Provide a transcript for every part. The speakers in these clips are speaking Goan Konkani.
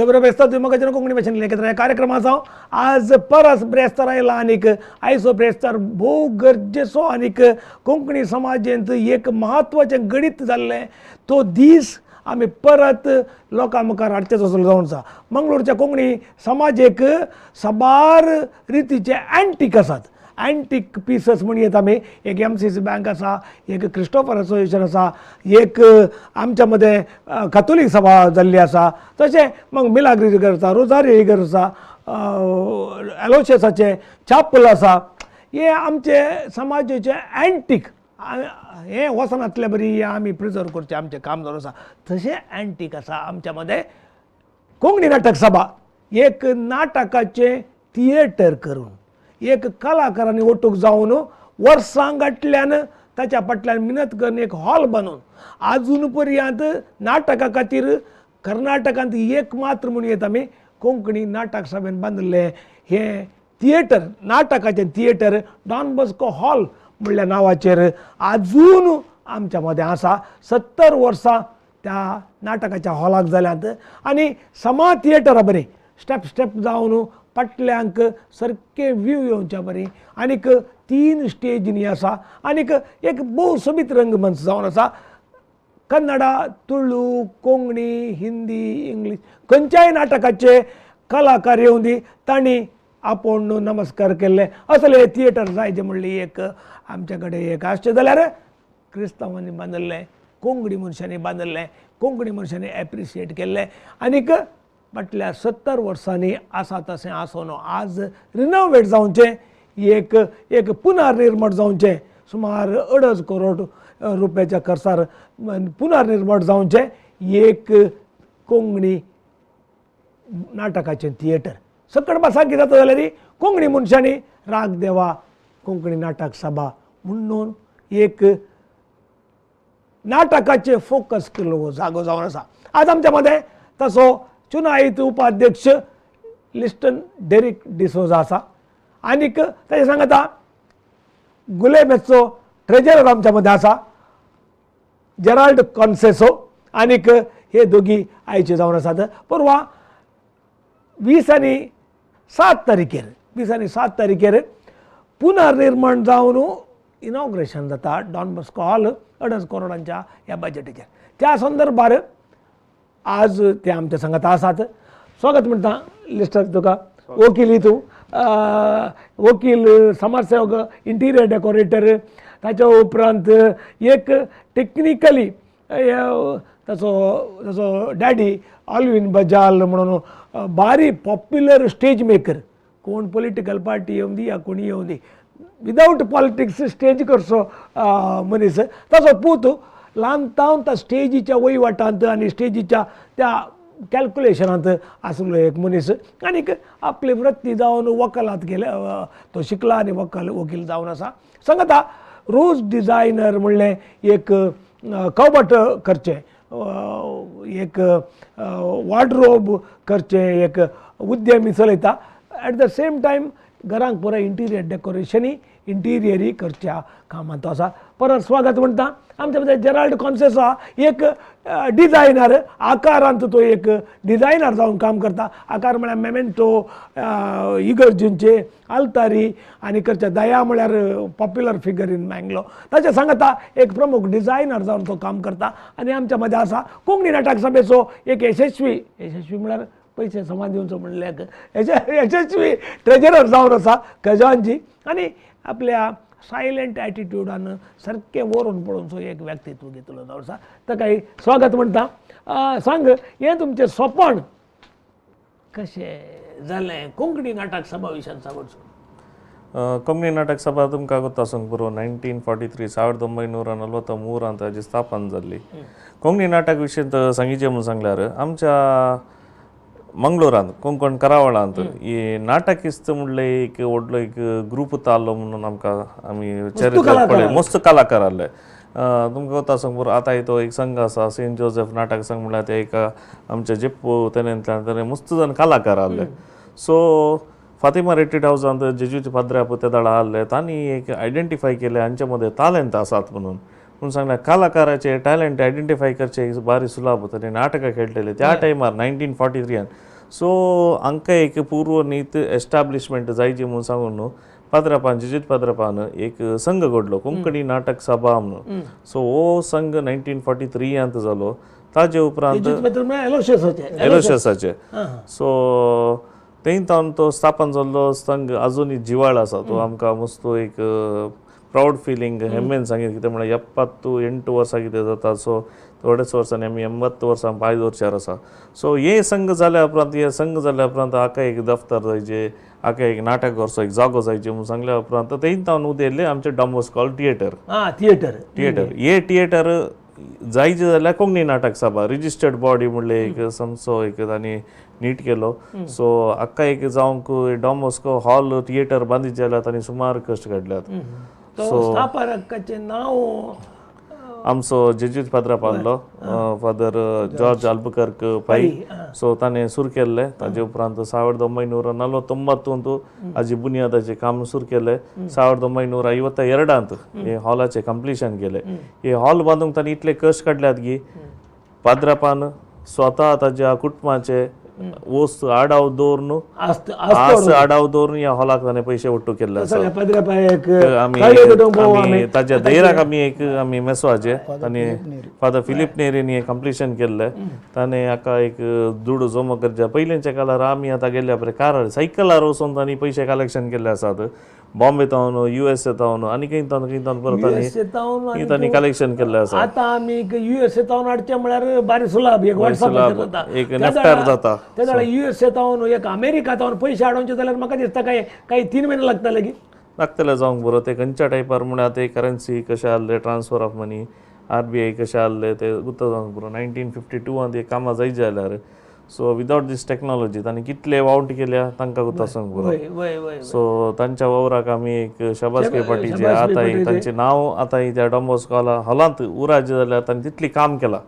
देवबरो बेस्ता तुमी म्हाका कोंकणी भाशेन लेखत ह्या कार्यक्रमाचो आज परस ब्रेस्तार आयला आनीक आयचो ब्रेस्तार भोव गरजेचो आनीक कोंकणी समाजेंत एक म्हत्वाचें गणीत जाल्लें तो दीस आमी परत लोकां मुखार हाडचेच असो जावन आसा. मंगळूरच्या कोंकणी समाजेक साबार रितीचे अँटीक आसात, अँटीक पिसस म्हण येता आमी. एक MCC bank आसा, एक क्रिस्टोफर असोसिएशन आसा, एक आमच्या मदें कातोलीक सभा जाल्ली आसा, तशें मग मिलाग्री इगर्ज आसा, रोजारी इगर्ज आसा, एलोशियसाचें चापल आसा. हे आमचे समाजाचे अँटीक हें वचनातले बरी हें आमी प्रिजर्व करचें आमचें काम जावन आसा. तशें अँटीक आसा आमच्या मदें कोंकणी नाटक सभा एक नाटकाचें थिएटर करून एक कलाकारांनी ओटूक जावन वर्सां गांठल्यान ताच्या फाटल्यान मिनत करून एक हॉल बांदून आजून पर्यंत नाटका खातीर कर्नाटकांत एक मात्र म्हूण येता आमी कोंकणी नाटक सभेन बांदिल्लें हें थिएटर, नाटकाचें थिएटर डॉन बॉस्को हॉल म्हणल्या नांवाचेर आजून आमच्या मदें आसा. 70 वर्सां त्या नाटकाच्या हॉलाक जाल्यांत आनी समा थिएटरा बरें स्टेप स्टेप जावन फाटल्यांक सारकें व्यू येवच्या बरी आनीक 3 स्टेजींनी आसा आनीक एक भोव सोबीत रंगमंच जावन आसा. कन्नडा, तुळू, कोंकणी, हिंदी, इंग्लीश खंयच्याय नाटकाचे कलाकार येवन दी तांणी आपोवन नमस्कार केल्ले असले थिएटर जायचे म्हणली एक आमच्या कडेन एक आसचें जाल्यार क्रिस्तांवांनी बांदिल्लें, कोंकणी मनशांनी बांदिल्लें, कोंकणी मनशांनी एप्रिशिएट केल्लें आनीक फाटल्या 70 वर्सांनी आसा तशें आसून आज रिनोवेट जावचें, एक एक पुनर्निर्माण जावचें, सुमार 2.5 करोड रुपयाच्या खर्चार पुनर्निर्माण जावचें एक कोंकणी नाटकाचें थिएटर. सकट भासां कितें जाता जाल्यार कोंकणी मनशांनी राग देवा कोंकणी नाटक सभा म्हणून एक नाटकाचें फोकस केल्लो जागो जावन आसा. आज आमच्या मदें तसो चुनायत उपाध्यक्ष लिस्टन डेरिक डिसोजा आसा आनीक ताजे सांगता गुलेमेचो ट्रेजरर आमच्या मदें आसा जेराल्ड कॉन्सेसो आनीक हे दोगी आयचे जावन आसात. परवा 20 आनी 7 तारखेर 20 आनी 7 तारखेर पुनर्निर्माण जावन इनॉग्रेशन जाता डॉन बॉस्को हॉल 2.5 करोडांच्या ह्या बजेटीचेर. त्या संदर्भार आज ते आमच्या सांगात आसात. स्वागत म्हणटा लिस्टर तुका. वकील तूं, वकील, समाजसेवक, इंटिरियर डेकोरेटर, ताच्या उपरांत एक टेक्निकली ताचो ताचो डॅडी ऑल्विन बजाल म्हणून बारी पॉप्युलर स्टेज मेकर, कोण पॉलिटिकल पार्टी येवन दी या कोणी येवन दी, विदावट पॉलिटिक्स स्टेज करचो मनीस. ताचो पूत ल्हान तावन त्या स्टेजीच्या वहिवाटांत आनी स्टेजीच्या त्या कॅल्कुलेशनांत आसलो एक मनीस आनीक आपली वृत्ती जावन वकलात गेले, तो शिकला आनी वकील जावन आसा. सांगता रोज डिझायनर म्हणलें एक कवट करचें, एक वॉर्डरोब करचें, एक उद्यमी चलयता. एट the same time घरांक पुराय इंटिरियर डेकोरेशनी इंटिरियरी करच्या कामांत तो आसा. परत स्वागत म्हणटा आमच्या मदें जेराल्ड कॉन्सेस एक डिझायनर, आकारांत तो एक डिझायनर जावन काम करता. आकार म्हळ्यार मेमेंटो, इगर्जींचे आल्तारी आनी करच्या दया म्हळ्यार पॉप्युलर फिगर इन मँगलो. ताच्या सांगता एक प्रमुख डिझायनर जावन तो काम करता आनी आमच्या मदें आसा. कोंकणी नाटक सभेचो एक यशस्वी, यशस्वी म्हळ्यार पयशे समाज दिवचो म्हणल्यार यशस्वी ट्रेजरर जावन आसा खजानजी आनी आपल्या सायलंट एटिट्यूडान सारकें वरून पळोवचो एक व्यक्तित्व घेतलो जावन आसा. ताकाय स्वागत म्हणटा. सांग, हें तुमचें सोपण कशें जालें कोंकणी नाटक सभा विशयान सांगचो? कोंकणी नाटक सभा तुमकां गोत्ता आसूंक पुरो 1943 1943 ताजी स्थापन जाल्ली. कोंकणी नाटक विशयांत सांगीचें म्हणून सांगल्यार आमच्या मंगळूरांत कोंकण करावळांत ही नाटकिस्त म्हणले एक व्हडलो एक ग्रूप ताल्लो म्हणून आमकां आमी चरित्र पळय मस्त कलाकार आहले. तुमकां गोत्ता आसूंक पुरो आतां तो एक संघ आसा सेंट जोसेफ नाटक संघ म्हणल्यार ते एक आमच्या जेप्पू तेणेंतल्यान तेणे मस्त जाण कलाकार आहले. सो फातिमा रिट्रीट हावजांत जेजूचे पाद्रे ते दाडा आहले तांणी एक आयडेंटिफाय केले हांच्या मदें तालेंत आसात म्हणून म्हणून सांगलें कलाकाराचे टॅलंट आयडेंटिफाय करचे बारी सुलाभ ताणें नाटकां खेळटले त्या टायमार 1943. सो हांकां एक पूर्व नीत एस्टाब्लिशमेंट जायची म्हणून सांगून न्हू पाद्रापान जिजीत पाद्रापान एक संघ घडलो कोंकणी नाटक सभा म्हणून. सो हो संघ 1943 जालो. ताजे उपरांत एलोशियसाचे सो थंय तो स्थापन जाल्लो संघ अजूनय जिवाळ आसा. तो आमकां मस्त एक प्रावड फिलींग हेम्मेन सांगीत कितें म्हळ्यार 78 वर्सां कितें जाता. सो थोडेच वर्सांनी आमी 80 वर्सां पांय दवरच्यार आसा. सो हे संघ जाल्या उपरांत हे संघ जाल्या उपरांत हाका एक दफ्तर जायचे, हाका एक नाटक करचो एक जागो जायचे म्हणून सांगल्या उपरांत थंय तावन उदेल्ले आमचे Don Bosco theatre. Theatre theatre हे थिएटर जायचे जाल्यार कोंकणी नाटक सभा रिजिस्टर्ड बॉडी म्हणले एक समसो एक तांणी नीट केलो. सो हाका एक जावंक डॉन बॉस्को हॉल थिएटर बांदीत जाल्यार तांणी सुमार कश्ट काडल्यात. स्थापकाचें नांव आमचो जेजूत फादरा आहलो फादर जॉर्ज आल्बुकर्क पै. सो ताणें सुरू केल्लें. ताजे उपरांत 1949 हाजी बुनियादाचें काम सुरू केलें. 1952 हे हॉलाचें कंप्लिशन केलें. हे हॉल बांदूंक ताणें इतले कश्ट काडल्यात की पाद्रापान स्वता ताज्या कुटुंबाचे वस्तू आडाव दवरून आस आडाव दवरून ह्या हॉलाक ताणें पयशे ಒಟ್ಟು केल्ले आसा. आमी ताज्या धैर्याक आमी एक आमी मेसवाचे आनी फादर फिलीप नेरीन हें कंप्लिशन केल्लें. ताणें हाका एक दुडू जमा करच्या पयलींच्या काळार आमी आतां गेल्ल्या पळय कार सायकलार वचून तांणी पयशे कलेक्शन केल्ले आसात. बॉम्बे तावन USA तावन आनी खंय तावन खंय तावन परत तांणी कलेक्शन केल्लें आसा. आतां आमी USA तावन हाडचें म्हळ्यार बारी सुलाभ एक व्हॉट्सएपाचेर एक नेफ्टार जाता. ते जाल्यार USA तावन एक अमेरिका तावन पयशे हाडोवचे जाल्यार म्हाका दिसता काय काय 3 म्हयने लागतले की लागतले जावंक बरो. ते खंयच्या टायपार म्हळ्यार ते करन्सी कशें आहले ट्रान्सफर ऑफ मनी RBI कशें आहले ते गुत्त जावंक बरो. 1952 एक कामां जायत जाल्यार सो विदावट दीस टॅक्नॉलॉजी तांणी कितले वावट केल्या तांकां गुत्त आसूंक बरो. सो तांच्या वावराक आमी एक शाबासकी पाटीचे आतां तांचें नांव आतां त्या डॉन बॉस्को हॉलांत उराजे जाल्यार तांणी तितली काम केलां.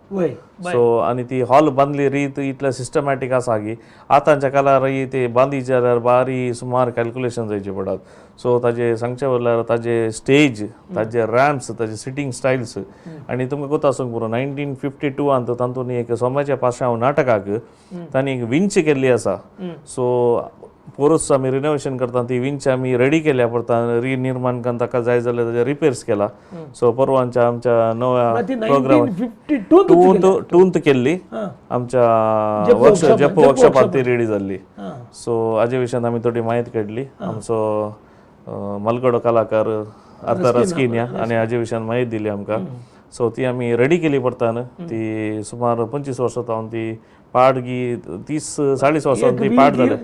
सो आनी ती हॉल बांदली रीत इतले सिस्टमॅटीक आसा की आतांच्या काळार ते बांदी जाल्यार बारी सुमार कॅल्कुलेशन जायचे पडटात. सो ताजे सांगचें म्हणल्यार ताजे स्टेज ताजे रॅम्प्स ताजे सिटींग स्टायल्स आनी तुमकां कोता आसूंक पुरो 1952 तातूंत एक सोमाच्या पाशांव नाटकाक तांणी एक विंच केल्ली आसा. सो पोरूस आमी रिनोवेशन करता ती विंच आमी रेडी केल्या परता रिनिर्माण करून ताका जाय जाल्यार ताजे रिपेर्स केला. सो परवांच्या आमच्या नव्या प्रोग्राम 2 केल्ली आमच्या जप्पू वर्कशॉपात ती रेडी जाल्ली. सो हाजे विशयांत आमी थोडी म्हायती काडली. आमचो मलगडो कलाकार आर्थर रस्किन्या आनी हाजे विशयांत म्हायती दिली आमकां. सो ती आमी रेडी केली परतान ती सुमार 25 वर्सां जावन ती पाड गी 30-40 वर्सां ती पाड जाले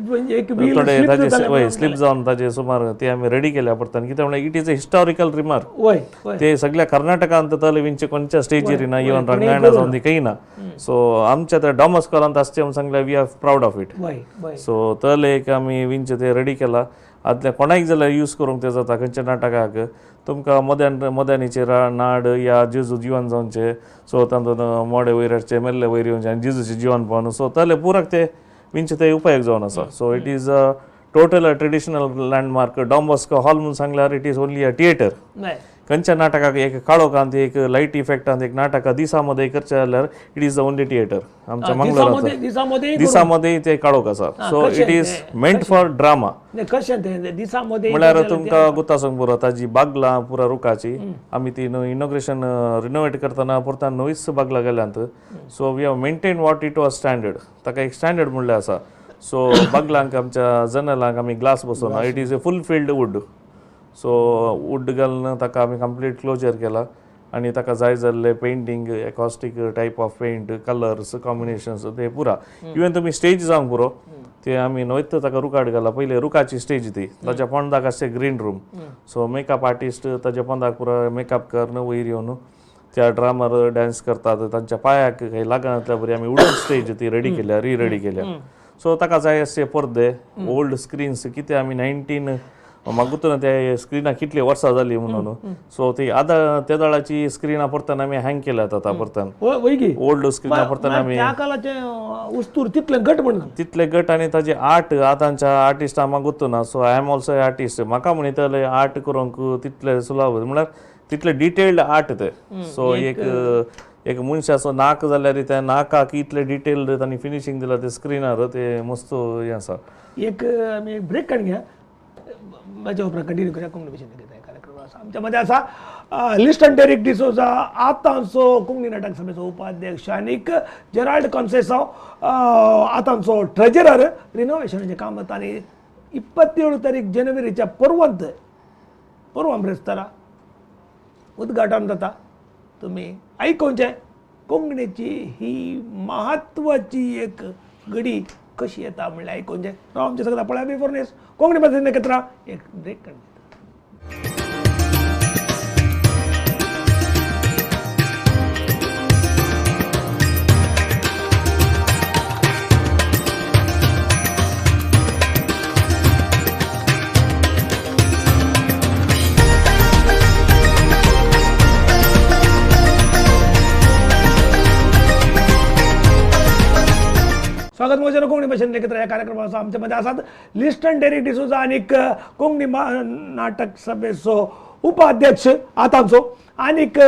थोडे ताजे वय स्लिप जावन ताजे सुमार ती आमी रेडी केल्या परतान. कितें म्हणल्यार it is a historical remark. ते सगळ्या कर्नाटकांत तले विंचे कोणच्या स्टेजीर ना इवन रंगायणा जावन ती काही ना. सो आमच्या त्या डॉन बॉस्कोलांत आसचें म्हणून सांगल्यार we are proud of it. So तले एक आमी विंचे ते रेडी केला. आदल्या कोणाक जाल्यार यूज करूंक ते जाता खंयच्या नाटकाक तुमकां मद्यान मद्यानीचे नाड या जेजू जिवन जावचें. सो तातूंत मोडे वयर हाडचें मेल्ले वयर येवचें आनी जेजूचें जिवन पळोवन सो तले पुराक ते विंचे ते उपयोग जावन आसा. So it is a total a traditional landmark. Don Bosco hall म्हणून सांगल्यार it is only a theatre. खंयच्या नाटकाक एक काळोखांत एक लायट इफेक्टांत एक नाटकां दिसा मध्ये करचें जाल्यार it is the only theatre आमच्या मंगळूरांत. दिसा मध्ये ते काळोख आसा. So it is meant for drama. म्हणल्यार तुमकां गुत्ता आसूंक पुरो ताजी बागलां पुरा रुखाची आमी ती इनॉग्रेशन रिनोवेट करतना परतान नवीच बागलां गेल्यांत. So we have maintain what it was standard. ताका एक स्टँडर्ड म्हणलें आसा. सो बागलांक आमच्या जनेलांक आमी glass बसोवना. It is a full filled wood. So wood घालून ताका आमी कंप्लीट क्लोजर केला आनी ताका जाय जाल्ले painting acoustic type of paint colours combinations ते पुरा. इवन तुमी स्टेज जावंक पुरो ते आमी न्हयत ताका रुखाट घाला. पयलीं रुखाची स्टेज ती ताच्या पोंदाक आसचे green room. So makeup artist ताच्या पोंदाक पुरा मेकअप करून वयर येवन त्या ड्रामार डान्स करतात. तांच्या पांयाक काही लागनातल्या बरी आमी वुडन स्टेज ती रेडी केल्या री रेडी केल्या. सो ताका जाय आसचे पडदे ओल्ड स्क्रीन्स कितें आमी 19 मागूत ते स्क्रिनां कितली वर्सां जाली म्हणून. सो ती आतां त्या वेळाची स्क्रिनां परतान आमी हँग केल्यात आतां परतान ओल्ड स्क्रिनां परतान आमी उस्तूर तितले घट म्हणून तितले घट आनी ताजे आर्ट आतांच्या आर्टिस्टां मागूत ना. So I am also artist. म्हाका म्हणितले आर्ट करूंक तितले सुलाभ म्हळ्यार तितले डिटेल्ड आर्ट ते. सो एक एक मनशाचो नाक जाल्यार त्या नाकाक इतले डिटेल तांणी फिनिशींग दिलां ते स्क्रिनार ते मस्त हें आसा. एक आमी ब्रेक काडून घ्या, म्हाज्या उपरांत कंटिन्यू करूया. कोंकणी भाशेन कार्यक्रम आसा आमच्या मदें आसा लिस्टन डेरिक डिसोजा, आतांचो कोंकणी नाटक सभेचो उपाध्यक्ष, आनीक जेराल्ड कॉन्सेसांव आतांचो ट्रेजरर. रिनोवेशनाचें काम जाता आनी 27 तारीख जानेवारीच्या परवंत परवां ब्रेस्तारा उद्घाटन जाता. तुमी आयकोवचें कोंकणीची ही म्हत्वाची एक घडी कशी येता म्हणल्यार आयकोवचें. राव आमचे सगळ्या पळया बिफोर न्यूज कोंकणी भाशेन एकत्र एक ब्रेक काडून. स्वागत म्हजें कोंकणी भाशेन एकत्र ह्या कार्यक्रमाचो. आमच्या मदें आसात लिस्टन डेरिक डिसोजा आनीक कोंकणी नाटक सभेचो उपाध्यक्ष आतांचो, आनीक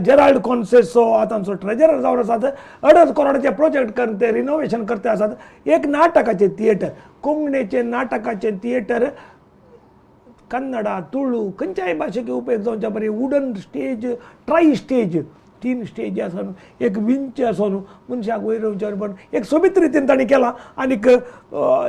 जेराल्ड कॉन्सेसो आतांचो ट्रेजरर जावन आसात. 2.5 करोडाचे प्रोजेक्ट करून ते रिनोवेशन करते आसात. एक नाटकाचें थिएटर, कोंकणीचें नाटकाचें थिएटर, कन्नडा तुळू खंयच्याय भाशेक उपयोग जावच्या बरी वुडन स्टेज, ट्राय स्टेज, 3 स्टेजी आसा न्हू, एक विंच आसा न्हू, मनशाक वयर येवचें पण एक सोबीत रितीन तांणी केलां. आनीक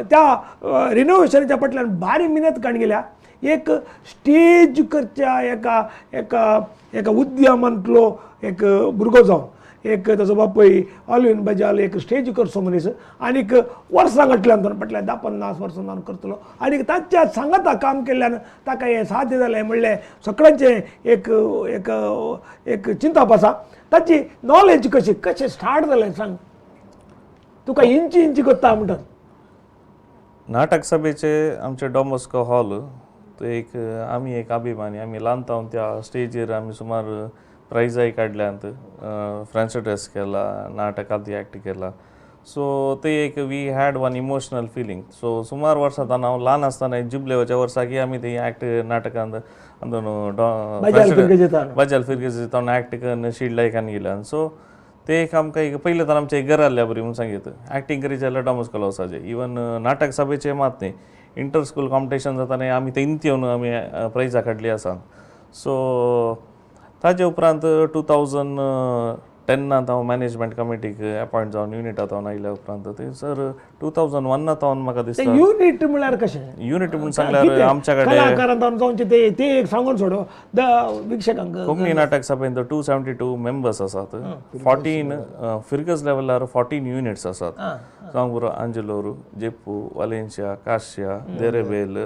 त्या रिनोवेशनाच्या फाटल्यान भारी मिनत काडून गेल्या. एक स्टेज करच्या एका एका एका उद्यमांतलो एक भुरगो जावन एक ताजो बापूय ऑलविन बजाल एक स्टेज करचो मनीस, आनीक वर्सां घातल्यान तो फाटल्यान 10-50 वर्सां जावन करतलो आनीक ताच्या सांगाता काम केल्ल्यान ताका हें साध्य जालें म्हणलें सगळ्यांचें एक एक एक चिंताप आसा. ताची नॉलेज कशी कशें स्टार्ट जालें सांग, तुका इंची इंची करता म्हणटात. नाटक सभेचे आमचे डॉन बॉस्को हॉल तो एक आमी एक अभिमानी, आमी ल्हान तावन त्या स्टेजीर आमी सुमार प्रायजाय काडल्यांत, फ्रेंच ड्रेस केला, नाटकांत एक्ट केला. सो ते एक we had one emotional feeling. So सुमार वर्सां तान हांव ल्हान आसतना जुबलेवाच्या वर्साकी आमी ते एक्ट नाटकांत बजाल फिरगेज तावन एक्ट करून शील्ड लायकान गेल्यान. सो ते एक आमकां एक पयलें तर आमचें एक घर आहल्या बरी म्हूण सांगीत एक्टींग करीत जाल्यार डॉन बॉस्को वचपाचें. इवन नाटक सभेचें मात न्ही, इंटर स्कूल कॉम्पिटिशन जाता आमी तेंत येवन आमी प्रायजां काडली आसा. सो ताजे उपरांत 2010 हांव मॅनेजमेंट कमिटीक अपॉयंट जावन युनिटांत हांव आयल्या उपरांत थंयसर 2001 हांव म्हाका दिसता. युनिट म्हळ्यार कशें? युनिट म्हूण सांगल्यार आमच्या कडेन कलाकारांत जावचें ते ते एक सांगून सोडो the वीक्षकांक. कोंकणी नाटक सभेंत 272 मेंबर्स आसात, 14 फिरगज लेवलार 14 युनिट्स आसात. जावं पुरो आंजलोर, जेप्पू, वालेन्शिया, काश्या, देरेबेल,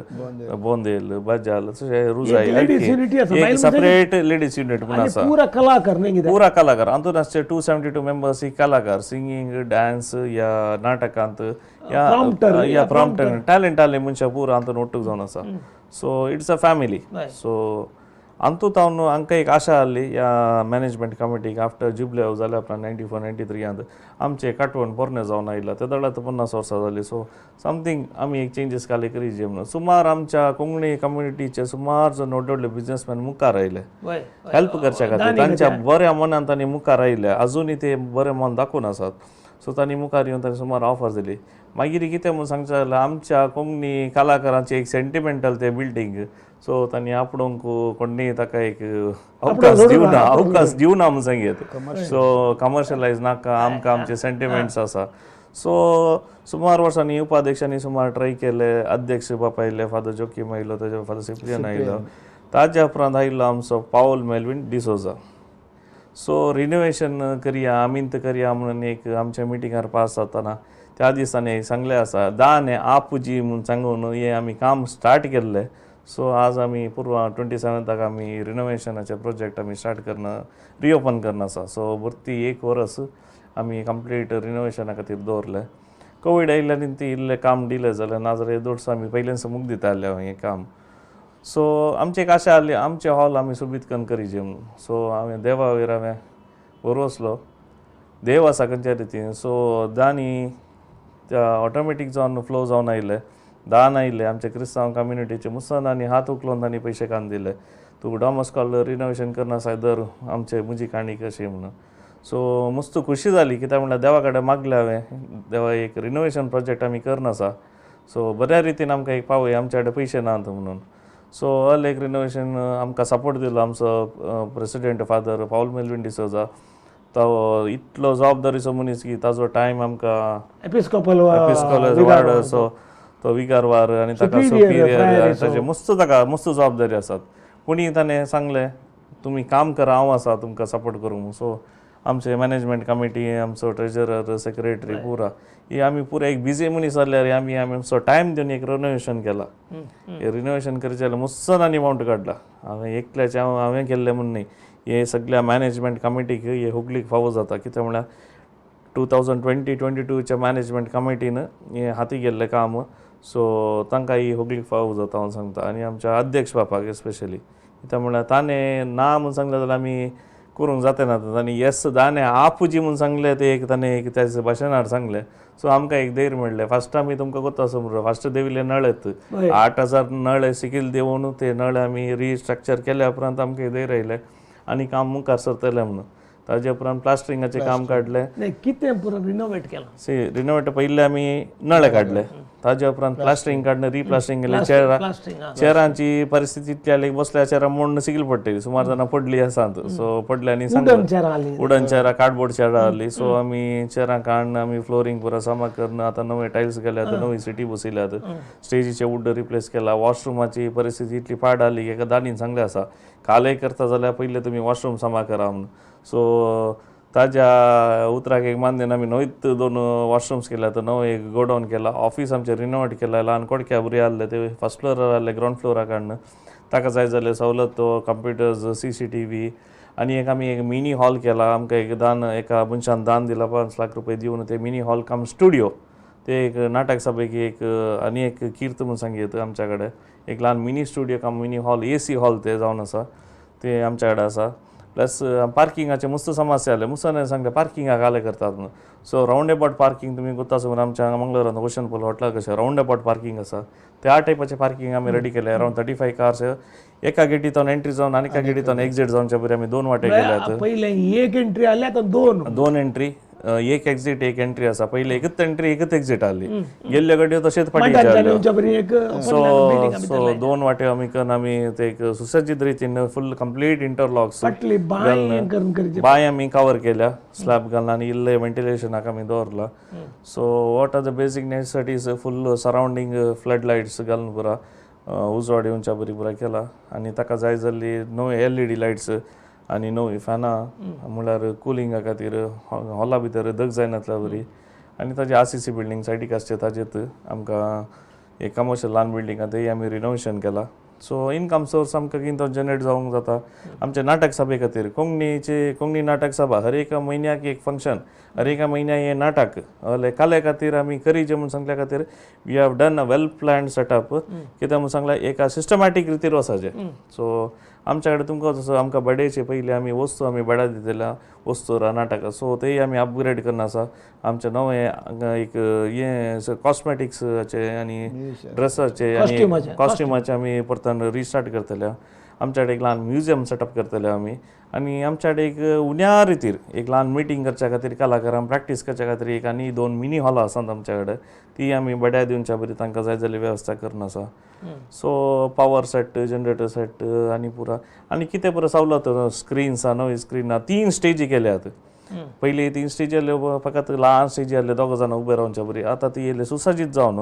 बोंदेल, बजाल, रुजाय, एक सेपरेट लेडीज युनिट म्हूण आसा. पुरा कलाकार न्ही, पुरा कलाकार हातूंत आसचे 272 मेंबर्स ही कलाकार, सिंगींग, डान्स या नाटकांत या प्रॉम्प्टर टॅलेंट आसले मनशां पुरा हातूंत ಒಟ್ಟುಗ್ जावन आसा. So it's a family. So Antu तावन हांकां एक आशा आहली ह्या मॅनेजमेंट कमिटीक आफ्टर जुबले जाल्या उपरांत 94-93 आमचें काटवण पोरणें जावन आयलां ते दळात 50 वर्सां जालीं. सो समथींग आमी एक चेंजीस काले करीजे म्हणून सुमार आमच्या कोंकणी कम्युनिटीचे सुमार जण व्हडले व्हडले बिजनेसमॅन मुखार आयले हेल्प करच्या खातीर, तांच्या बऱ्या मनान तांणी मुखार आयले, अजुनूय ते बरें मन दाखोवन आसात. सो तांणी मुखार येवन तांणी सुमार ऑफर दिली. मागीर कितें म्हूण सांगचें जाल्यार आमच्या कोंकणी कलाकारांचे एक सेंटिमेंटल ते बिल्डींग, सो तांणी आपणूंक कोणूय ताका एक अवकाश दिवना, अवकाश दिवना म्हूण सांगीत. सो कमर्शलायज नाका, आमकां आमचे सेंटिमेंट्स आसा. सो सुमार वर्सांनी उपाध्यक्षांनी सुमार ट्राय केले, अध्यक्ष बाप आयले, फादर जोकीम आयलो, ताजे फादर सिप्रियन आयलो, ताज्या उपरांत आयलो आमचो पावल मेलवीन डिसोजा. सो रिनोवेशन करया आमींत करया म्हणून एक आमच्या मिटिंगार पास जातना त्या दिसांनी सांगलें आसा दान आपुजी म्हूण सांगून हें आमी काम स्टार्ट केल्लें. सो आज आमी पुर्वा 27 आमी रिनोवेशनाचे प्रोजेक्ट आमी स्टार्ट करना, रिओपन करना आसा. सो भरती एक वरस आमी कंप्लीट रिनोवेशना खातीर दवरलें. कोवीड आयिल्ल्यान ती इल्लें काम डिले जालें, नाजाल्यार येदोळसो आमी पयल्यान मुख दिताले हें काम. सो आमची एक आशा आहली आमचें हॉल आमी सोबीत करून करीजे म्हणून. सो हांवें देवा वयर हांवें बरोसलो, देव आसा खंयच्या रितीन. सो दानी त्या ऑटोमॅटीक जावन फ्लो जावन आयले, दान आयले आमच्या क्रिस्तांव कम्युनिटीचे मुसलमानांनी हात उखलून तांणी पयशे काडून दिले, तूं डॉन बॉस्को रिनोवेशन करना आसा दर आमचे म्हजी काणी कशी म्हणून. सो मस्त खुशी जाली कित्याक म्हणल्यार देवा कडेन मागलें हांवें, देवा एक रिनोवेशन प्रोजेक्ट आमी करना आसा, सो बऱ्या रितीन आमकां एक पावय, आमच्या कडेन पयशे नात म्हणून. सो ऑल एक रिनोवेशन आमकां सपोर्ट दिलो आमचो प्रेसिडेंट फादर पावल मेलविन डिसोजा. तो इतलो जबाबदारीचो मनीस की ताजो टायम आमकां एपिस्कोपल वार्ड असो तो विगारवार आनी ताका सुपिरियर ताजे मस्त ताका मस्त जबाबदारी आसात. पूण ताणें सांगलें तुमी काम करा, हांव आसा तुमकां सपोर्ट करूंक. सो आमचे मॅनेजमेंट कमिटी, आमचो ट्रेजरर, सेक्रेटरी पुरा ही आमी पुरा एक बिजी मनीस जाल्यार आमी आमी आमचो टायम दिवन एक रिनोवेशन केला. हे रिनोवेशन करचें जाल्यार मस्त आनी अमावंट काडला हांवें एकल्याचें, हांवें केल्लें म्हूण न्ही, हे सगळ्या मॅनेजमेंट कमिटीक हे हुगलीक फावो जाता. कित्याक म्हळ्यार 2020-22च्या मॅनेजमेंट कमिटीन हे हाती गेल्लें काम, सो तांकां ही हुगलीक फावो जाता हांव सांगता. आनी आमच्या अध्यक्ष बापाक एस्पेशली, कित्याक म्हळ्यार ताणें ना म्हूण सांगलें जाल्यार आमी करूंक जाता ना, ताणें येस दाणे आपुजी म्हूण सांगलें, ते एक ताणें एक त्याच्या भाशणार सांगलें. सो आमकां एक धैर्य मेळ्ळें. फर्स्ट आमी तुमकां कोत्ता समज फर्स्ट देविल्ले नळेत 8000 नळे सिकील देवून ते नळे आमी रिस्ट्रक्चर केल्या उपरांत आमकां धैर्य आयलें आनी काम मुखार सरतलें म्हणून. ताजे उपरांत प्लास्टरिंगाचें काम काडलें. कितें पुरो रिनोवेट केलां? सी रिनोवेट पयलीं आमी नळे काडले, ताजे उपरांत प्लास्टरिंग काडलें, रिप्लास्टरिंग केलें. चेरां चेरांची परिस्थिती इतली आसली बसल्या चेरां मोडून सिगील पडटली, सुमार जाणां पडली आसात. सो पडले आनी वुडन चेरां, कार्डबोर्ड चेरां आहली. सो आमी चेरां काडून आमी फ्लोरींग पुरो सामा करून आतां नवे टायल्स केल्यात, नवी सिटी बसयल्यात, स्टेजीचे वुड रिप्लेस केला. वॉशरुमाची परिस्थिती इतली पाड आसली की एका दादीन सांगलें आसा कालय करता जाल्यार पयलीं तुमी वॉशरूम सामा करा म्हणून. सो ताज्या उतराक एक मान दिवन आमी नवीच 2 वॉशरूम्स केल्यात, नवो एक गोडावन केला, ऑफीस आमचें रिनोवेट केलां, ल्हान कोडक्या बरी आहले ते फर्स्ट फ्लोरार आहले, ग्रावंड फ्लोरा काडून ताका जाय जाल्ले सवलत कंप्युटर्स, CCTV आनी एक आमी एक मिनी हॉल केला. आमकां एक दान एका मनशान दान दिला 5 लाख रुपये दिवन ते मिनी हॉल कम स्टुडियो, ते एक नाटक सभेक एक आनी एक कीर्त म्हूण सांगीत आमच्या कडेन एक ल्हान mini studio cum mini hall, AC hall ते जावन आसा, ते आमच्या कडेन आसा. प्लस पार्किंगाचे मस्त समस्या आसले, मुसलमान सांगले पार्किंगाक आले करतात म्हणून. सो रावंड एबाउट पार्किंग तुमी गोता समोर आमच्या मंगळूरांत ओशन पोल हॉटेला कशें रावंड एबाउट पार्किंग आसा, त्या टायपाचें पार्किंग आमी रेडी केलें. अरावंड 35 कार्स एका गेटींतल्यान एंट्री जावन आनी एका गेटींतल्यान एक्झिट जावच्या बरी आमी 2 वाटे केल्यात. पयलें एक एंट्री आसली, आतां दोन एंट्री, एक एक्झिट एक एंट्री आसा. पयलीं एकच एंट्री एकच एक्झिट आसली, गेल्ले गड्यो तशेंच फाटीं. सो सो 2 वाटे आमी करून आमी ते एक सुसज्जीत रितीन फूल कंप्लीट इंटरलॉक्स बांय आमी कवर केल्या, स्लॅब घालून आनी इल्लें वेंटिलेशनाक आमी दवरला. So what are the basic necessities full surrounding flood lights घालून पुरा उजवाड येवच्या बरी पुरा केला. आनी ताका जाय जाल्ली नवे LED lights आनी नवी फॅनां म्हळ्यार कुलिंगा खातीर हॉला भितर दग जायनातल्या बरी. आनी ताजे RCC building सायडीक आसचे ताजेत आमकां एक कमर्शियल ल्हान बिल्डींग आहा तेय आमी रिनोवेशन केला. सो इनकम सोर्स आमकां कितें जनरेट जावंक जाता आमच्या नाटक सभे खातीर. कोंकणीचे कोंकणी नाटक सभा हर एका म्हयन्याक एक फंक्शन, हर एका म्हयन्याक हें नाटक कले खातीर आमी करीचे म्हूण सांगल्या खातीर we have done a well planned setup. कित्याक म्हूण सांगला एका सिस्टमॅटीक रितीर वचाचें. सो आमच्या कडेन तुमकां जसो आमकां बड्डेचे पयलीं आमी वस्तू आमी बेडा दितल्या वस्तू नाटकां, सो तेय आमी अपग्रेड करना आसा. आमचें नवें एक हें कॉस्मेटिक्साचें आनी ड्रेसाचें आनी कॉस्ट्युमाचें आमी परतून रिस्टार्ट करतले. आमच्या कडेन एक ल्हान म्युजियम सेटअप करतले आमी. आनी आमच्या कडेन एक उण्या रितीर एक ल्हान मिटींग करच्या खातीर कलाकारांक प्रॅक्टीस करच्या खातीर एक आनी 2 मिनी हॉलां आसात आमच्या कडेन, ती आमी बड्या दिवच्या बरी तांकां जाय जाल्ली वेवस्था करून आसा. So power set, generator set आनी पुरा आनी कितें पुरो सवलत स्क्रीन्स आहा, नवी स्क्रीन आहा, 3 स्टेजी केल्यात. पयलीं 3 स्टेजी आहल्यो, फकत ल्हान स्टेजी आहल्यो दोग जाणां उबे रावच्या बरी, आतां ती येयले सुसज्जीत जावन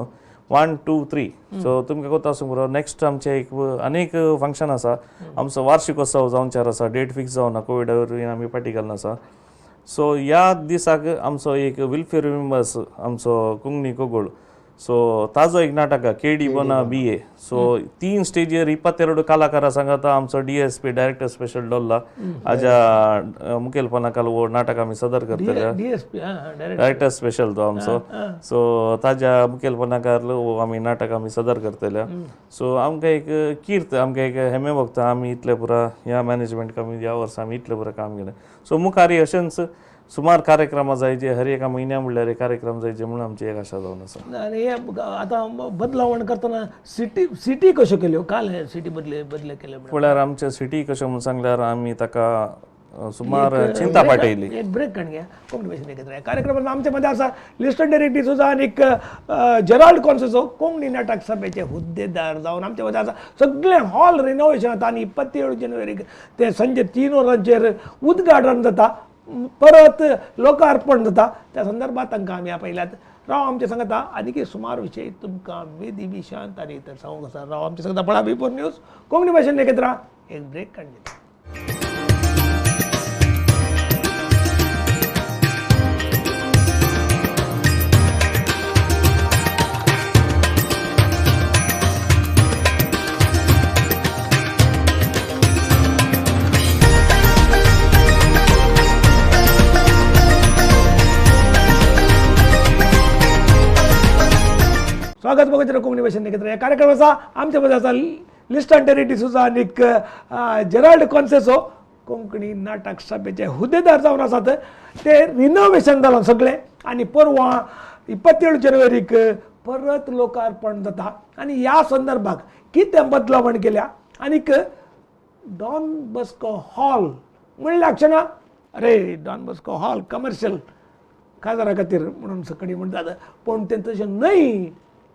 1 2 3. सो तुमकां कोत्ता आसूंक बरो. नेक्स्ट आमचें एक आनी एक फंक्शन आसा, आमचो वार्षिकोत्सव जावच्यार आसा, डेट फिक्स जावना, कोविडा वरवीं आमी फाटीं घालून आसा. सो ह्या दिसाक आमचो एक विल्फी रिमेंबर्स आमचो कोंकणी कोगोळ, सो ताजो एक नाटक KD Bona BA. सो 3 स्टेजीर 22 कलाकारां सांगाता आमचो DSP director special Dolla हाज्या मुखेलपणा खाला हो नाटक आमी सदर करतले. डायरेक्टर स्पेशल तो आमचो, सो ताज्या मुखेलपणा खाला हो आमी नाटक आमी सदर करतले. सो आमकां एक कीर्त, आमकां एक हेमे भोगता आमी इतले पुरा ह्या मॅनेजमेंट आमी ह्या वर्सा आमी इतले पुरा काम केलें. सो मुखार अशेंच सुमार कार्यक्रमां जायचे, हर एका म्हयन्या म्हणल्यार एक कार्यक्रम जायचे म्हणून आमची एक आशा जावन आसा. आनी हे आतां बदलावण करतना सिटी सिटी कश्यो केल्यो काल हे सिटी बदले बदले केले म्हळ्यार आमचे सिटी कश्यो म्हूण सांगल्यार आमी ताका सुमार चिंता पाटयली. एक ब्रेक काडून घ्या कोंकणी भाशेन एकत्र कार्यक्रमात आमच्या मध्ये आसा लिस्टन डेरिक डिसोजा आनी जेराल्ड कॉन्सेसो कोंकणी नाटक सभेचे हुद्देदार जावन आमच्या मध्ये आसा. सगळें हॉल रिनोवेशन जाता आनी 27 जानेवारीक ते संजे 3 वरांचेर उद्घाटन जाता, परत लोकार्पण जाता. त्या संदर्भात तांकां आमी आपयल्यात. राव आमच्या सांगता आनीक सुमार विशय तुमकां वेदी विशांत आनी इतर सांगूंक आसा. राव आमच्या सांगता पळा B4 news Konkani भाशेन एकत्र एक ब्रेक काडून घेता. स्वागत बघत कोंकणी भाशेन एकत्र ह्या कार्यक्रमाचा आमच्या मध्ये आसा लिस्टन टेरी डिसोजा आनी जेराल्ड कॉन्सेसो कोंकणी नाटक सभेचे हुद्देदार जावन आसात. ते रिनोवेशन जालां सगळें आनी परवां 27 जानेवारीक परत लोकार्पण जाता आनी ह्या संदर्भाक कितें बदलावण केल्या आनीक डॉन बॉस्को हॉल म्हणल्या क्षणा अरे डॉन बॉस्को हॉल कमर्शियल काजारा खातीर म्हणून सकडी म्हणटात, पूण तें तशें न्हय.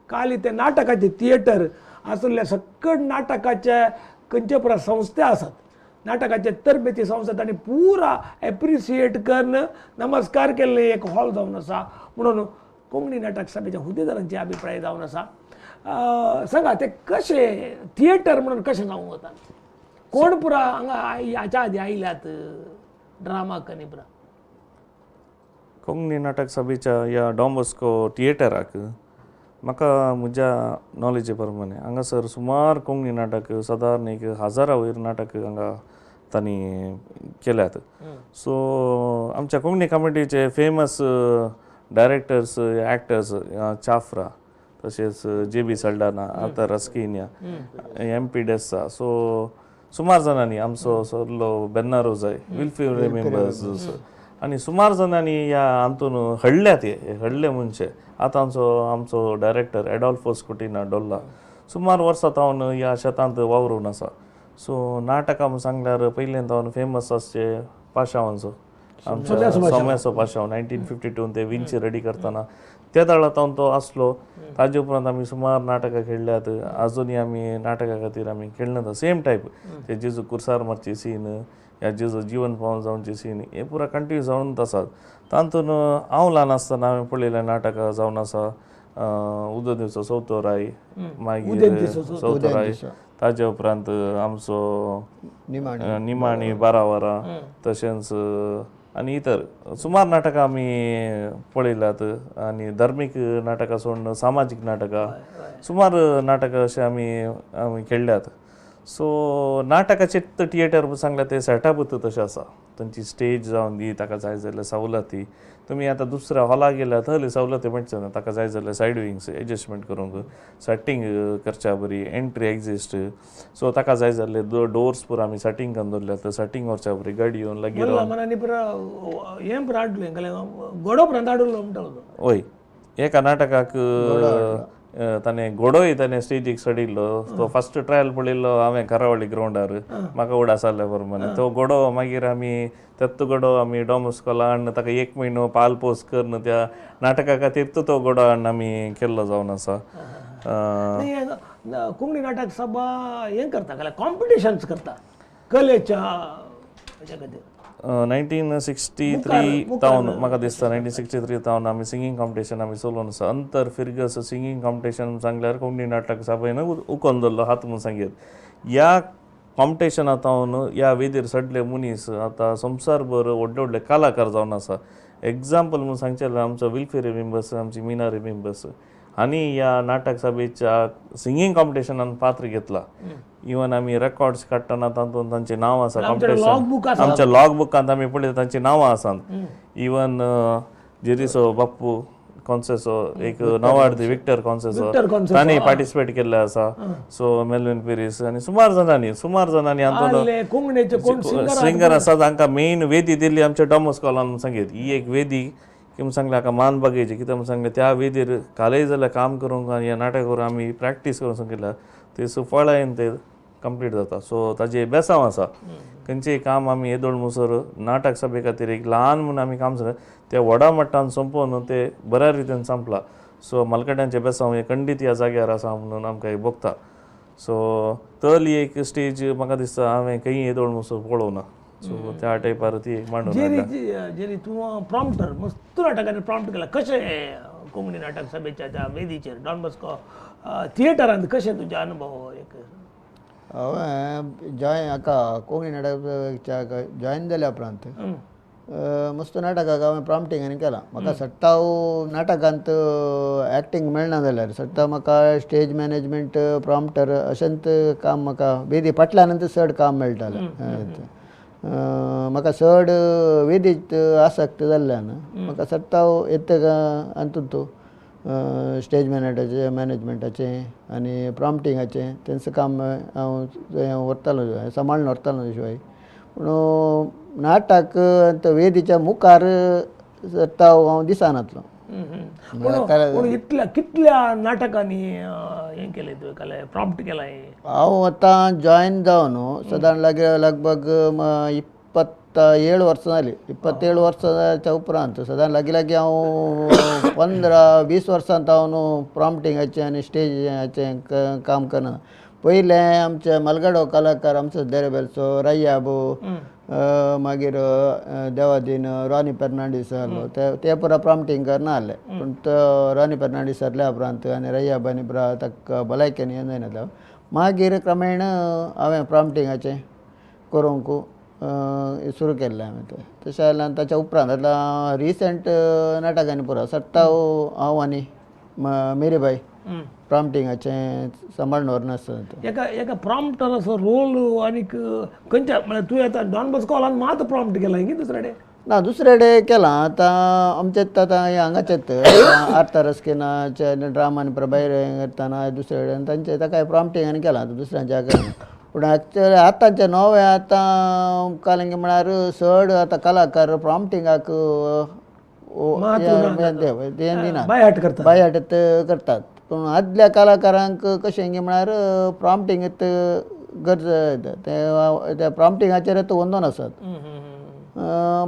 काली ते नाटकाचे थिएटर आसले सकट नाटकाचे खंयचे पुरा संस्था आसात, नाटकाचे तरबेची संस्था तांणी पुरा एप्रिशिएट करून नमस्कार केल्ले एक हॉल जावन आसा म्हणून कोंकणी नाटक सभेच्या हुद्देदारांचे अभिप्राय जावन आसा. सांगा ते कशें थिएटर म्हणून कशें जावंक वता, कोण पुरा हांगा हाच्या आदी आयल्यात ड्रामा कनी पुरा कोंकणी नाटक सभेच्या ह्या डॉन बॉस्को थिएटराक म्हाका म्हज्या नॉलेजी प्रमाणे हांगासर सुमार कोंकणी नाटक सादारण एक 1000 वयर नाटक हांगा तांणी केल्यात. सो आमच्या कोंकणी कमिटीचे फेमस डायरेक्टर्स एक्टर्स चाफ्रा तशेंच जे बी सल्डाना, आतां रस्किन्या, एम पी डेस्सा, सो सुमार जाणांनी आमचो सरलो बेन्नारो जाय विल्फी रिमेंबर्स आनी सुमार जाणांनी ह्या हातून हडल्यात, हे हडले मनशे. आतां आमचो डायरेक्टर एडॉल्फोस कुटिना डोल्ला सुमार वर्सां तावन ह्या शेतांत वावरून आसा. सो नाटकां म्हूण सांगल्यार पयलें तावन फेमस आसचे पाशांवांचो आमचो सोम्याचो पाशांव 1952 ते विंची रेडी करतना त्या दळा तावन तो आसलो. ताजे उपरांत आमी सुमार नाटकां खेळ्ळ्यात, आजुनूय आमी नाटकां खातीर आमी खेळ्ळ्यात. सेम टायप ते जेजू कुर्सार मारची सीन ह्या जेजू जिवन पावन जावचे सीन हे पुरा कंटिन्यू जावन आसात. तातूंत हांव ल्हान आसतना हांवें पळयलें नाटकां जावन आसा उदयदिचो चवथो राय, मागीर चवथो राय, ताजे उपरांत आमचो निमाणी 12 वरां, तशेंच आनी इतर सुमार नाटकां आमी पळयल्यात. आनी धार्मीक नाटकां सोडून सामाजीक नाटकां सुमार नाटकां अशें आमी खेळ्ळ्यात. सो नाटकाचें थिएटर सांगल्यार तें सेटअप तशें आसा, तांची स्टेज जावन दी, ताका जाय जाल्यार सवलती. तुमी आतां दुसऱ्या हॉला गेल्यार थंय सवलती मेळचे ना, ताका जाय जाल्यार सायड विंग्स एडजस्टमेंट करूंक सेटींग करच्या बरी, एंट्री एक्झिस्ट. सो ताका जाय जाल्ले डोर्स पुरा आमी सेटींग करून दवरल्यात, सेटींग व्हरच्या बरी गाडी येवन लागीं वय. एका नाटकाक ताणें घोडोय ताणें स्टेजीक चडयल्लो, तो फर्स्ट ट्रायल पळयल्लो हांवें करावळी ग्रावंडार, म्हाका उडास जाल्ल्या प्रमाणे तो घोडो मागीर आमी तेत्तो घोडो आमी डॉन बॉस्कोला हाडून ताका 1 म्हयनो पाल पोस करून त्या नाटका खातीर तो घोडो हाडून आमी केल्लो जावन आसा. कोंकणी नाटक सभा हें करता, कॉम्पिटिशन्स करता कलेच्या हेच्या खातीर. 1963 तावन म्हाका दिसता 1963 तावन आमी सिंगींग कॉम्पिटिशन आमी चलोवन आसा. अंतर फिरगस सिंगींग कॉम्पिटिशन सांगल्यार कोंकणी नाटक सभेन उकोन दवरलो हात म्हूण सांगीत. ह्या कॉम्पिटिशना तावन ह्या वेदीर सगळे मनीस आतां संवसारभर व्हडले व्हडले कलाकार जावन आसा. एग्जाम्पल म्हूण सांगचें जाल्यार आमचो विल्फी रिमेंबर्स, आमची मीना रिमेंबर्स आनी ह्या नाटक सभेच्या सिंगींग कॉम्पिटिशनान पात्र घेतला. इवन आमी रेकॉर्ड्स काडटना तातूंत तांचीं नांवां आसा, कॉम्पिटिशन आमच्या लॉग बुकांत आमी पळयता तांचीं नांवां आसात. इवन जेरीसो बाप्पू कॉन्सेसो एक नवार्दी विक्टर कॉन्सेसो तांणी पार्टिसिपेट केल्ले आसा. सो मेलविन पिरीस आनी सुमार जाणांनी हातूंत सिंगर आसा तांकां मेन वेदी दिल्ली आमच्या डॉन बॉस्कोलान सांगीत. ही एक वेदी की सांगलें हाका मान बागयची, कित्याक म्हूण सांगलें त्या वेदीर कालय जाल्यार काम करूंक आनी ह्या नाटक करूंक आमी प्रॅक्टीस करूंक सांगिल्ल्या ते सुफळायेन ते कंप्लीट जाता. सो ताजें बेसांव आसा खंयचेय काम आमी येदोळ मुसर नाटक सभे खातीर एक ल्हान म्हूण आमी काम सर ते व्हडा मट्टान सोंपोवन ते बऱ्या रितीन सोंपला. सो मलकट्यांचे बेसांव हे खंडीत ह्या जाग्यार आसा म्हणून आमकां एक भोगता. सो तली एक स्टेज म्हाका दिसता हांवें खंय येदोळ मुसर पळोवना. सो त्या टायपार ती एक मांडून जेरी तूं प्रॉम्प्टर मस्त नाटकांनी प्रॉम्प्ट केला, कशें कोंकणी नाटक सभेच्या त्या वेदीचेर डॉन बॉस्को थिएटरांत कशें तुजे अनुभव? एक हांवें जॉयन हाका कोंकणी नाटक जॉयन जाल्या उपरांत मस्त नाटकाक हांवें प्रॉम्प्टींग आनी केलां. म्हाका सट्टाव नाटकांत एक्टींग मेळना जाल्यार सट्टा म्हाका स्टेज मॅनेजमेंट प्रॉम्प्टर अशेंच काम म्हाका वेदी फाटल्यानच चड काम मेळटालें. म्हाका चड वेदीत आसक्त जाल्ल्यान म्हाका सट्टाव येता हातूंत स्टेज मॅनेजाचें मॅनेजमेंटाचें आनी प्रॉम्प्टिंगाचें तेंचें काम हांव व्हरतालो, सांबाळून व्हरतालो शिवाय. पूण नाटक वेदीच्या मुखार सट्टाव हांव दिसनातलो. पूण इतल्या कितल्या नाटकांनी हें केलें तुवें, केलें प्रॉम्प्ट केलां? हांव आतां जॉयन जावन सदां लागीं लगभग 27 वर्सां जालीं. 27 वर्सांच्या उपरांत सदां लागीं लागीं हांव 15-20 वर्सांत हांव प्रॉम्प्टिंगाचें आनी स्टेजाचें काम करना. पयलें आमचे मलगाडो कलाकार आमचो देरेबेलचो रय्याबो, मागीर देवादीन रॉनी फेर्नांडीस आहलो, ते पुरा प्रॉम्प्टींग करना आहले. पूण तो रॉनी फेर्नांडीस सरल्या उपरांत आनी रय्याब आनी पुरा ताका भलायकेन हें जायना, मागीर क्रमेण हांवें प्रॉम्प्टिंगाचें करूंक सुरू केल्लें हांवें तें. तशें जाल्यार ताच्या उपरांत आतां रिसंट नाटकांनी पुरो सट्टाव हांव आनी मेरीबाय प्रॉम्प्टिंगाचें सांबाळून व्हरना. एका एका प्रॉम्प्टराचो रोल आनीक खंयच्या म्हळ्यार तुवें आतां डॉन बॉस्को हॉलान मात प्रॉम्प्ट केला की दुसरे कडेन? ना, दुसरे कडेन केलां. आतां आमचेच आतां हांगाचेच आर्थर रस्किनाचे ड्रामा आनी भायर करतना दुसरे कडेन तांचे ताका प्रॉम्प्टिंग आनी केलां दुसऱ्यांच्या. पूण एक्चुअली आतांचे नवे आतां कालिंग म्हळ्यार चड आतां कलाकार प्रॉम्प्टिंगाक दिना, बायहाट करतात. पूण आदल्या कलाकारांक कशें की म्हळ्यार प्रॉम्प्टिंग गरज ते प्रॉम्प्टिंगाचेर वंदोन आसात.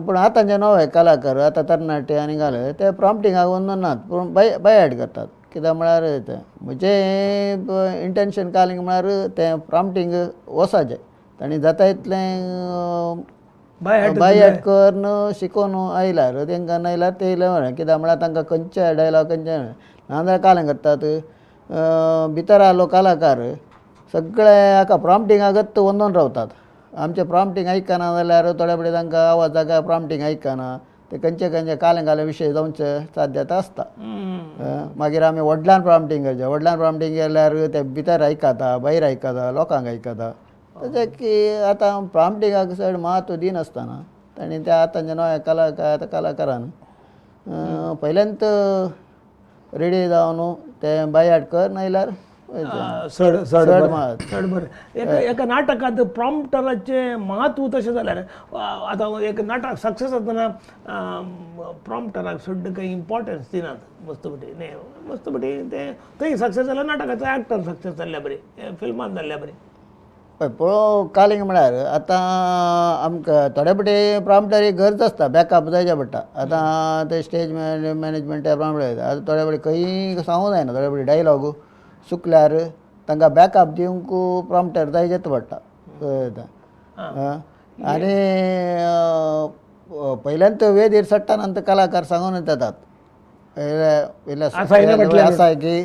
पूण आतांचे नवे कलाकार आतां तरणाटे आनी घाले ते प्रॉम्प्टिंगाक वंदोन नात, पूण बायहाट करतात. कित्याक म्हळ्यार तें म्हजें इंटेन्शन कालिंग म्हळ्यार तें प्रॉम्प्टिंग वसाचें तांणी जाता इतलें बायहाट करून शिकोवन आयल्यार तांकां नायल्यार ते येयले बरें. कित्याक म्हळ्यार तांकां खंयचे डायलॉग खंयचे नाजाल्यार कालें करतात भितर आहलो कलाकार सगळे हाका प्रॉम्प्टिंगाकच वंदोन रावतात. आमचें प्रॉम्प्टिंग आयकना जाल्यार थोड्या फुडें तांकां आवाजाक प्रॉम्प्टिंग आयकना, ते खंयचे खंयचे कालें कालें विशय जावचे साध्यता आसता. मागीर आमी व्हडल्यान प्रॉम्प्टिंग करचें, व्हडल्यान प्रॉम्प्टिंग केल्यार ते भितर आयकता, भायर आयकता, लोकांक आयकता. तशें की आतां प्रॉम्प्टिंगाक चड म्हत्व दिनासतना तांणी त्या आतांच्या नव्या कलाकार कलाकारान पयल्यांत रेडी जावन ते बायहाट कर नायल्यार चड चड बरें. एका एका नाटकांत प्रॉम्प्टराचें म्हत्व तशें जाल्यार आतां एक नाटक सक्सेस जातना प्रॉम्प्टराक चड कांय इम्पॉर्टन्स दिनात मस्त पटी न्ही, मस्त पटी तें थंय सक्सेस जाल्यार नाटकाचो एक्टर सक्सेस जाल्ल्या बरी, फिल्मान जाल्ल्या बरी. पळय पळोवंक कालिंग म्हळ्यार आतां आमकां थोडे फावटी प्रॉम्प्टर एक गरज आसता, बॅकअप जायचे पडटा. आतां ते स्टेज मॅनेजमेंट प्रॉम्प्टर आतां थोडे फावटी खंयी सांगूंक जायना, थोडे फावटी डायलॉग चुकल्यार तांकां बॅकअप दिवंक प्रॉम्प्टर जायचेच पडटा. आनी पयल्यान वेदीर चडटा कलाकार सांगून येतात आसा की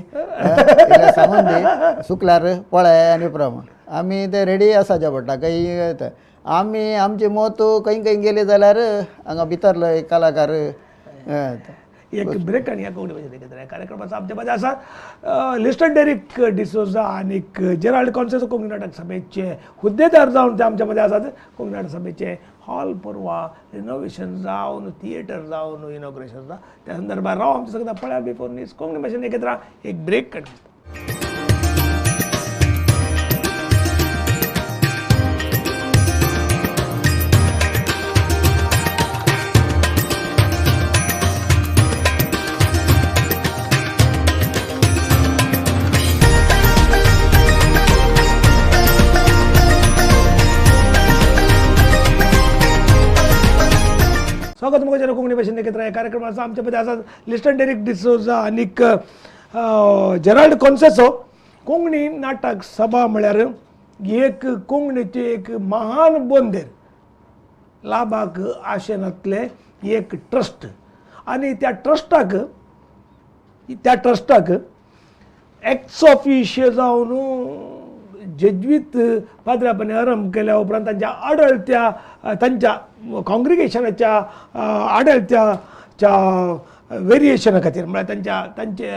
सांगून दी चुकल्यार पळय आनी प्रमाण आमी ते रेडी आसाचे पडटा. खंय आमी आमची मत खंय खंय गेली जाल्यार हांगा भितरलो एक कलाकार. एक ब्रेक आनी ह्या कोंकणी भाशेंत एकत्र कार्यक्रमाचो आमचे मदें आसा लिस्टन डेरीक डिसोजा आनी जेराल्ड कॉन्सेसो कोंकणी नाटक सभेचे हुद्देदार जावन ते आमच्या मदें आसात. कोंकणी नाटक सभेचे हॉल परवा रिनोवेशन जावन थिएटर जावन इनॉग्रेशन जावन त्या संदर्भार राव आमच्या सगळ्या पळया बिफोर न्यूज कोंकणी भाशेन एकत्र एक ब्रेक काडटा. स्वागत मुखाच्या कोंकणी भाशेन एकत्र ह्या कार्यक्रमाचा आमच्या मध्ये आसा लिस्टन डेरिक डिसोजा आनीक जेराल्ड कॉन्सेसो. कोंकणी नाटक सभा म्हळ्यार एक कोंकणीची एक महान बोंदेर, लाभाक आशेनातले एक ट्रस्ट आनी त्या ट्रस्टाक एक्स ऑफिशियो जावन जेज्वीत पाद्र्यापणे आरंभ केल्या उपरांत तांच्या आडळत्या तांच्या कॉंग्रिगेशनाच्या आडळत्याच्या वेरिएशना खातीर म्हळ्यार तांच्या तांचे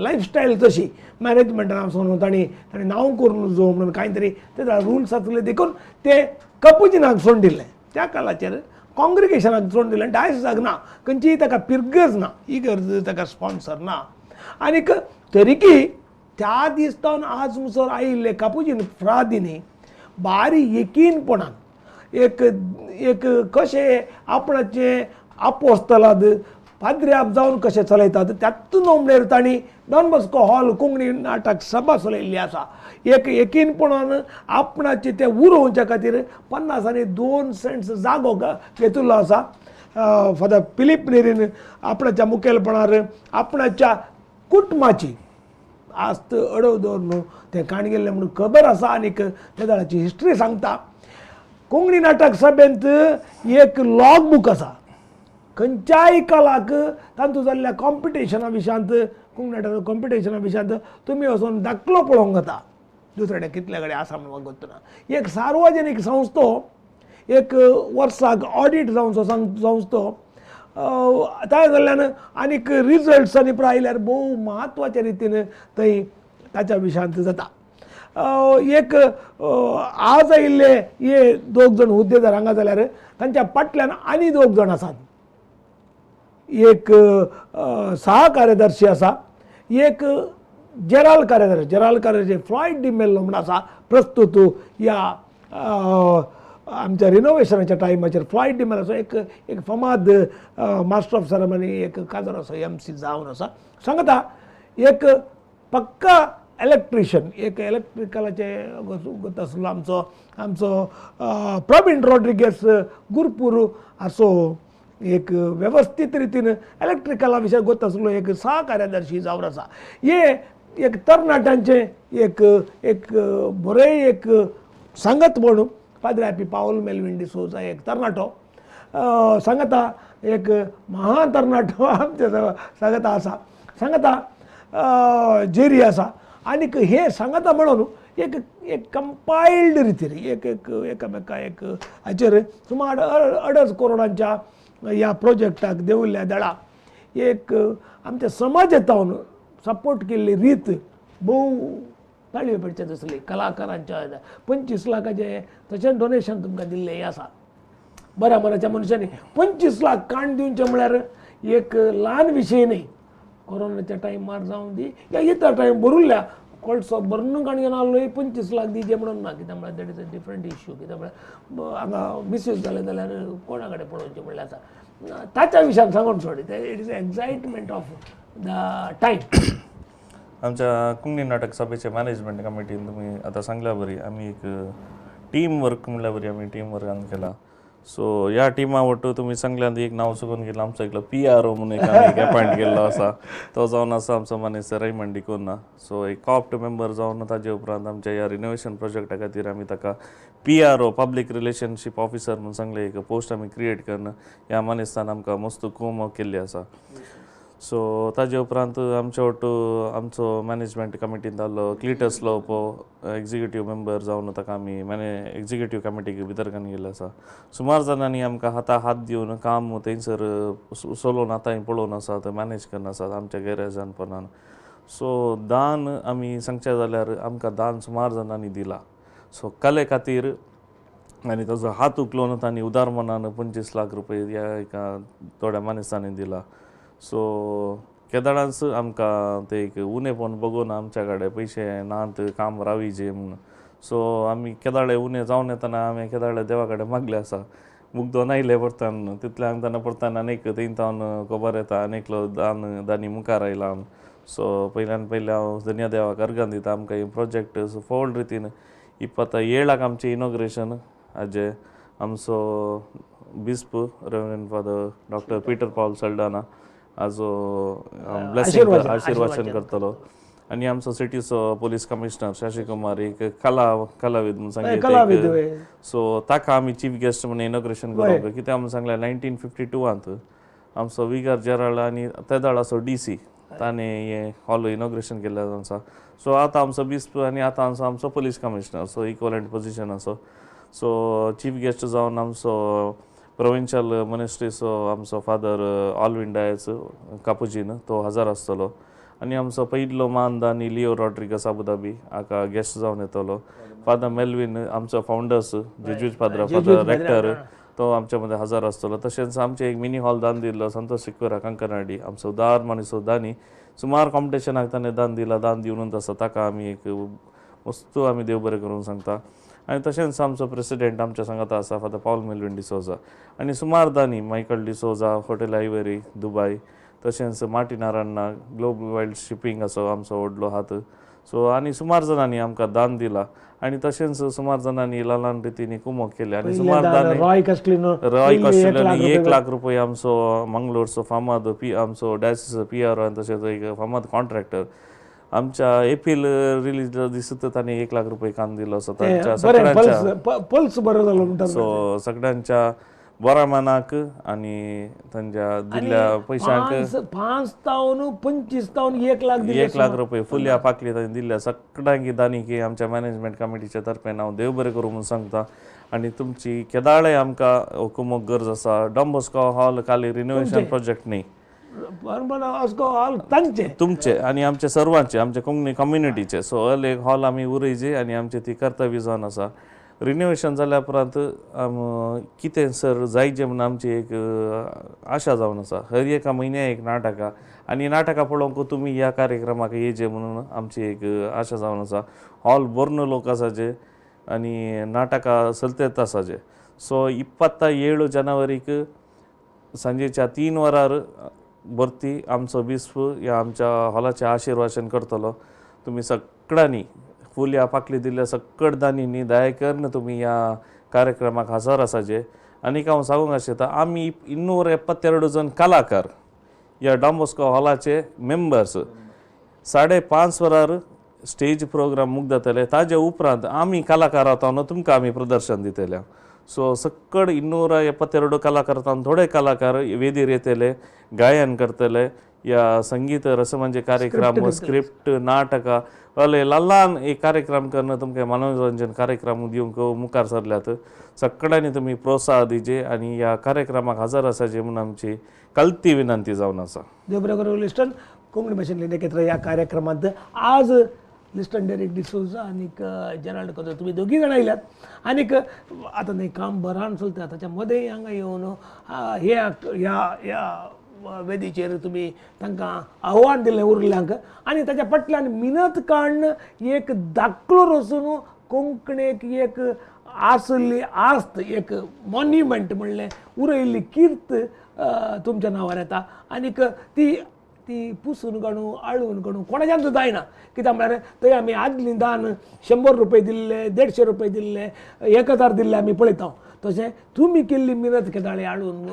लायफस्टायल तशी मॅनेजमेंटान वचून तांणी तांणी नांव करून जो म्हणून कांय तरी ते रुल्स आसले देखून ते कपुजिनाक सोडून दिलें. त्या काळाचेर कॉंग्रिगेशनाक सोडून दिलें, डायसिसाक ना, खंयचीय ताका पिरगर्ज ना, इगर्ज ताका स्पॉन्सर ना. आनीक तरीकी त्या दिसतान आज मुसर आयिल्ले कापुजीन फ्रादीनी बारी यकीनपणान एक एक कशें आपणाचें आपोस्तलाद पाद्र्याप जावन कशें चलयतात त्यातून म्हणल्यार तांणी डॉन बॉस्को हॉल कोंकणी नाटक सभा चलयल्ली आसा. एक यकीनपणान आपणाचें तें उरोवच्या खातीर 50 आनी 2 सेंट्स जागो घेतिल्लो आसा. फादर फिलीप नेरीन आपणाच्या मुखेलपणार आपणाच्या कुटुंबाची आस्त अडव दवर न्हू तें काण गेल्लें म्हणून खबर आसा आनीक त्या जाणाची हिस्ट्री सांगता. कोंकणी नाटक सभेंत एक लॉग बूक आसा, खंयच्याय कलाक तातूंत जाल्ल्या कॉम्पिटिशना विशयांत, कोंकणी नाटक कॉम्पिटिशना विशयांत तुमी वचून दाखलो पळोवंक जाता. दुसरे कडेन कितले कडेन आसा म्हणून म्हाका गोत्त ना. एक सार्वजनीक संस्थो एक वर्साक ऑडीट जावचो संस्थो त्या जाल्ल्यान आनीक रिजल्ट्स आनी प्राय आयल्यार भोव म्हत्वाच्या रितीन थंय ताच्या विशयांत जाता. एक आज आयिल्ले हे दोग जाण हुद्देदार हांगा जाल्यार तांच्या फाटल्यान आनी दोग जाण आसात. एक सहा कार्यदर्शी आसा, एक जेराल कार्यदर्शी, जेराल कार्यदर्शी फ्लॉयड डिमेल्लो म्हूण आसा. प्रस्तुत ह्या आमच्या रिनोवेशनाच्या टायमाचेर फ्लॉयड डिमेल असो एक एक फामाद मास्टर ऑफ सेरेमनी एक काजार असो एम सी जावन आसा. सांगता एक पक्का इलेक्ट्रिशियन, एक इलेक्ट्रिकलाचे आसलो आमचो आमचो प्रवीण रॉड्रिगेस गुरपूर असो एक वेवस्थीत रितीन इलेक्ट्रिकला विशय गोत आसलो एक सहा कार्यदर्शी जावन आसा. हे एक तरणाट्यांचें एक एक बरें एक सांगत म्हणून पाद्रे हॅपी पावल मेलविन डिसोजा एक तरणाटो सांगता, एक महान तरणाटो आमच्या सांगता आसा, सांगता जेरी आसा. आनीक हे सांगता म्हणून एक एक कंपायल्ड रितीन एक एक एकामेका एक हाचेर सुमार 2.5 करोडांच्या ह्या प्रोजेक्टाक देवल्ल्या दळा एक आमच्या समाजांत सपोर्ट केल्ली रीत भोव ताळयो पेटचे दिसली. कलाकारांच्या 25 लाखाचें तशें डोनेशन तुमकां दिल्लें आसा. बऱ्या मनाच्या मनशांनी 25 लाख काण दिवचें म्हळ्यार एक ल्हान विशय न्ही. कोरोनाच्या टायमार जावं दी या इतर टायम भरुल्ल्या कोळसो भरून काण घेवन आहलो 25 लाख दिवचे म्हणून ना, कित्याक म्हळ्यार that is a different issue. कित्याक म्हळ्यार हांगा मिसयूज जालें जाल्यार कोणा कडेन पळोवचें म्हणल्यार आसा ताच्या विशयान सांगून सोड. It is excitement of the time. आमच्या कोंकणी नाटक सभेचे मॅनेजमेंट कमिटीन तुमी आतां सांगल्या बरी आमी एक टीम वर्क म्हणल्यार बरी आमी टीम वर्कान केला. सो ह्या टिमा वट्टू तुमी सांगल्यान एक नांव चुकून गेलं आमचो एकलो PRO म्हणून एक आमी अपॉयंट केल्लो आसा, तो जावन आसा आमचो मानेस्त रैमंड डिकोना. सो एक कॉप्ट मेंबर जावन ताजे उपरांत आमच्या ह्या रिनोवेशन प्रोजेक्टा खातीर आमी ताका PRO public relationship officer म्हणून सांगलें एक पोस्ट आमी क्रिएट करून ह्या मानेस्तान आमकां मस्त कोम केल्ली आसा. सो ताजे उपरांत आमच्या वट्टू आमचो मॅनेजमेंट कमिटीन जाल्लो क्लिटस लोपो एग्जिक्युटीव मेंबर जावन ताका आमी एग्जिक्युटीव कमिटीक भितर घेवन गेल्लो आसा. सुमार जाणांनी आमकां हाता हात दिवन काम थंयसर चलोवन आतांय पळोवन आसा, थंय मॅनेज करून आसात आमच्या गैरजाणपणान. सो दान आमी सांगचें जाल्यार आमकां दान सुमार जाणांनी दिला. सो कले खातीर आनी ताजो हात उखलून तांणी उदार मनान 25 लाख रुपये ह्या एका थोड्या मानेस्तांनी दिला. सो केदळांच आमकां ते एक उणेपण बगून आमच्या कडेन पयशे नात काम राविजे म्हणून. सो आमी केदाळे उणें जावन येतना आमी केदाळे देवा कडेन मागले आसा, मुगदोन आयले परतान तितल्यान तेन्ना परतान आनीक थंय तावन खबर येता आनी एकलो दान दानी मुखार आयला. सो पयल्यान पयलें हांव धन्या देवाक अर्गां दिता आमकां हे प्रोजेक्ट सो रितीन 27 आमचें इनॉग्रेशन हाजें आमचो बिस्प reverend father doctor Peter Paul Saldanha हाजो ब्लेसिंग आशिर्वाचन करतलो आनी आमचो सिटीचो पोलीस कमिशनर शशी कुमार एक कलाविद म्हणून सांगले सो ताका आमी चीफ गेस्ट म्हणून इनॉग्रेशन करूंक कित्याक आमी सांगलें 1952 आमचो विगर जेराल्ड आनी तेदाळाचो डी सी ताणें हें हॉल इनॉग्रेशन केल्लें आसा. सो आतां आमचो बिस्प आनी आतां आमचो police commissioner so equivalent position आसा. सो चीफ गेस्ट जावन आमचो प्रोविन्शियल मिनिस्ट्रीचो आमचो फादर ऑलविन डायस कापुजीन तो हजर आसतलो आनी आमचो पयलो मानदानी लिओ रॉड्रिगस अबुधाबी हाका गेस्ट जावन येतलो. फादर मेल्विन आमचो फावंडर्स जेज्यूज पाद्रा फादर रेक्टर तो आमच्या मदें हजर आसतलो. तशेंच आमचें एक मिनी हॉल दान दिल्लो संतोष सिक्वेरा कंकनाडी आमचो उदार मनीस दानी सुमार कॉम्पिटिशनाक ताणें दान दिला दान दिवनूच आसा ताका आमी एक वस्तू आमी देव बरें करूंक सांगता. आनी तशेंच आमचो प्रेसिडेंट आमच्या सांगाता आसा फादर पावल मेल्विन डिसोजा आनी सुमार दानी Michael D'Souza hotel Ivory Dubai तशेंच मार्टीन आरान्ना ग्लोबल वायल्ड शिपींग आसा आमचो व्हडलो हात. सो आनी सुमार जाणांनी आमकां दान दिला आनी तशेंच सुमार जाणांनी ल्हान ल्हान रितींनी कुमक केली आनी सुमार दान रॉय कॉस्टिनो 1 लाख रुपया आमचो मंगलोरचो फामाद पी आमचो डायसिस पी आर आनी तशेंच एक फामाद कॉन्ट्रॅक्टर आमच्या एपील रिलीज दिसत तांणी 1 लाख रुपये कान दिलो. सो तांच्या सगळ्यांच्या पल्स बरो जालो म्हणटा. सो सगळ्यांच्या बऱ्या मनाक आनी तांच्या दिल्ल्या पयशांक 5 तावन 25 तावन 1 लाख 1 लाख रुपये फुल्या पाकली तांणी दिल्ल्या सगळ्यांक दानी की आमच्या मॅनेजमेंट कमिटीच्या तर्फेन हांव देव बरें करूं म्हणून सांगता. आनी तुमची केदाळे आमकां कुमक गरज आसा. डॉन बॉस्को हॉल खाली रिनोवेशन प्रोजेक्ट न्ही तुमचे आनी आमचे सर्वांचे आमचे कोंकणी कम्युनिटीचे. सो अल एक हॉल आमी उरयचे आनी आमचे ती कर्तव्य जावन आसा. रिनोवेशन जाल्या उपरांत कितें सर जायचे म्हणून आमची एक आशा जावन आसा. हर एका म्हयन्या एक नाटकां आनी नाटकां पळोवंक तुमी ह्या कार्यक्रमाक येयचे म्हणून आमची एक आशा जावन आसा. हॉल भरून लोक आसाचे आनी नाटकां चलतेच आसाचे. सो 27 जानेवारीक सांजेच्या 3 वरार भरती आमचो बिस्प ह्या आमच्या हॉलाचें आशिर्वाचन करतलो. तुमी सगळ्यांनी फुल्या पाकली दिल्ल्या सगळ दानींनी दया करून तुमी ह्या कार्यक्रमाक हजर आसाचे. आनीक हांव सांगूंक आशिता आमी 272 जण कलाकार ह्या डॉन बॉस्को हॉलाचे मेंबर्स 5:30 वरार स्टेज प्रोग्राम मुक्त जातले. ताजे उपरांत आमी कलाकार आतां तुमकां आमी प्रदर्शन दितले. सो सकड 272 कलाकार थोडे कलाकार वेदीर येतले गायन करतले या संगीत रसमंजे कार्यक्रम स्क्रिप्ट नाटकां अले ल्हान एक कार्यक्रम करून तुमकां मनोरंजन कार्यक्रम दिवंक मुखार सरल्यात. सगळ्यांनी तुमी प्रोत्साहन दिवचे आनी ह्या कार्यक्रमाक हजर आसाचे म्हणून आमची कलती विनंती जावन आसा. देव बरें करूं लिस्टन कोंकणी भाशेंतले एकत्र ह्या कार्यक्रमांत आज लिस्टन डेरिक डिसोजा आनीक जेराल्ड कोदो तुमी दोगी जाणां आयल्यात आनीक आतां न्ही काम बरान चलता ताच्या मदें हांगा येवन हे ह्या ह्या वेदीचेर तुमी तांकां आव्हान दिलें उरल्यांक आनी ताच्या फाटल्यान मिनत काडून एक दाखलो रचून कोंकणीक एक आसली आस्त एक मॉन्युमेंट म्हणलें उरयल्ली कीर्त तुमच्या नांवार येता आनीक ती ती पुसून काडूं आळून काडूं कोणाच्यान जायना. कित्याक म्हळ्यार थंय आमी आदली दान 100 रुपये दिल्ले 150 रुपये दिल्ले 1000 दिल्ले आमी पळयता. तशें तुमी केल्ली मिनत केदाळे आळून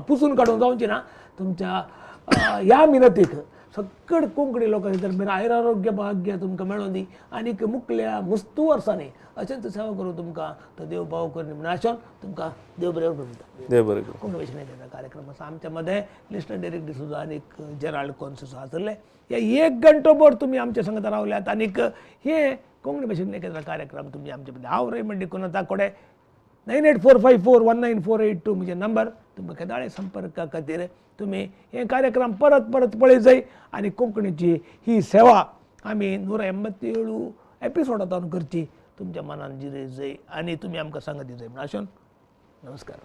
पुसून काडूंक जावची ना. तुमच्या ह्या मिनतीक सगळ कोंकणी लोकांचे दरम्यान आयुरारोग्य भाग्य तुमकां मेळोन दी आनीक मुकल्या मुस्तू वर्सांनी अशेंच सेवा करूं तुमकां तो देव भाव करून म्हणून आशोन तुमकां देव बरें करूं. देव बरें करूं. कोंकणी भाशेन कार्यक्रम आसा आमच्या मदें लिस्टन डेरिक डिसोजा आनीक जेराल्ड कोन्सो आसले. ह्या 1 घंटो भर तुमी आमच्या संगता रावल्यात आनीक हे कोंकणी भाशेन एकत्र कार्यक्रम तुमी आमचे मदें. हांव रेमंड डिकुन्हा ताकोडे 9845419482 म्हजें नंबर. तुमकां केदाळे संपर्का खातीर तुमी हे कार्यक्रम परत परत पळय जाय आनी कोंकणीची ही सेवा आमी 187 एपिसोडांत करची तुमच्या मनान जिरय जाय आनी तुमी आमकां सांगत जाय म्हूण आशोन नमस्कार.